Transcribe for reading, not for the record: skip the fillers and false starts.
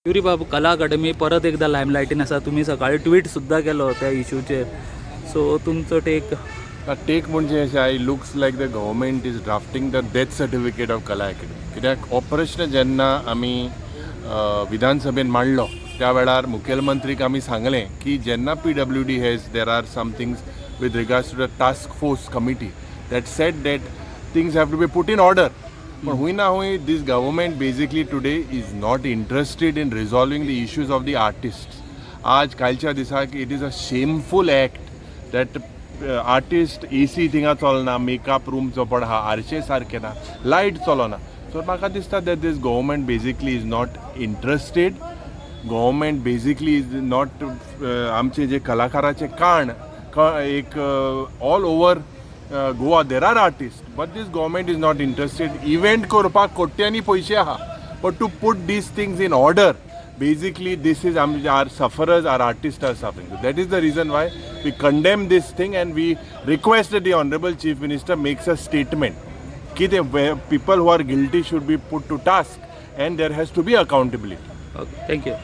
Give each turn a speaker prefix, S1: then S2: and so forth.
S1: युरी बाब, कला अकादमी परत एकदा लायमलायटीन आसा. तुमी सकाळी ट्वीट सुद्दां केलो त्या इशूचेर, सो तुमचो टेक?
S2: टेक म्हणजे अशें, I looks like the government is drafting the death certificate of Kala Academy, कित्याक हो प्रश्न जेन्ना आमी विधानसभेन मांडलो, त्या वेळार मुखेलमंत्रीक आमी सांगलें की जेन्ना PWD has, there are some things with regards to the task force committee that said that things have to be put in order. पण हुंय ना हुंय this government basically today is not interested in resolving the issues of the artist. आज कालच्या दिसाक it is a shameful act that artist AC थिंगा चलना, makeup room चोपड आहा, आरशे सारके ना, लायट चलना. सो म्हाका दिसता that this government basically is not interested. Government basically is not, आमचे जे कलाकाराचे काण एक all over Goa there are artist, but this government is not interested. Event करपाक कोट्यांनी पयशे आहा, but to put these things in order, basically this is our sufferers, our artists are suffering. So that is the reason why we condemn this thing and we request that the Honorable Chief Minister makes a statement ki the where people who are guilty should be put to task and there has to be accountability.
S1: Okay, thank you.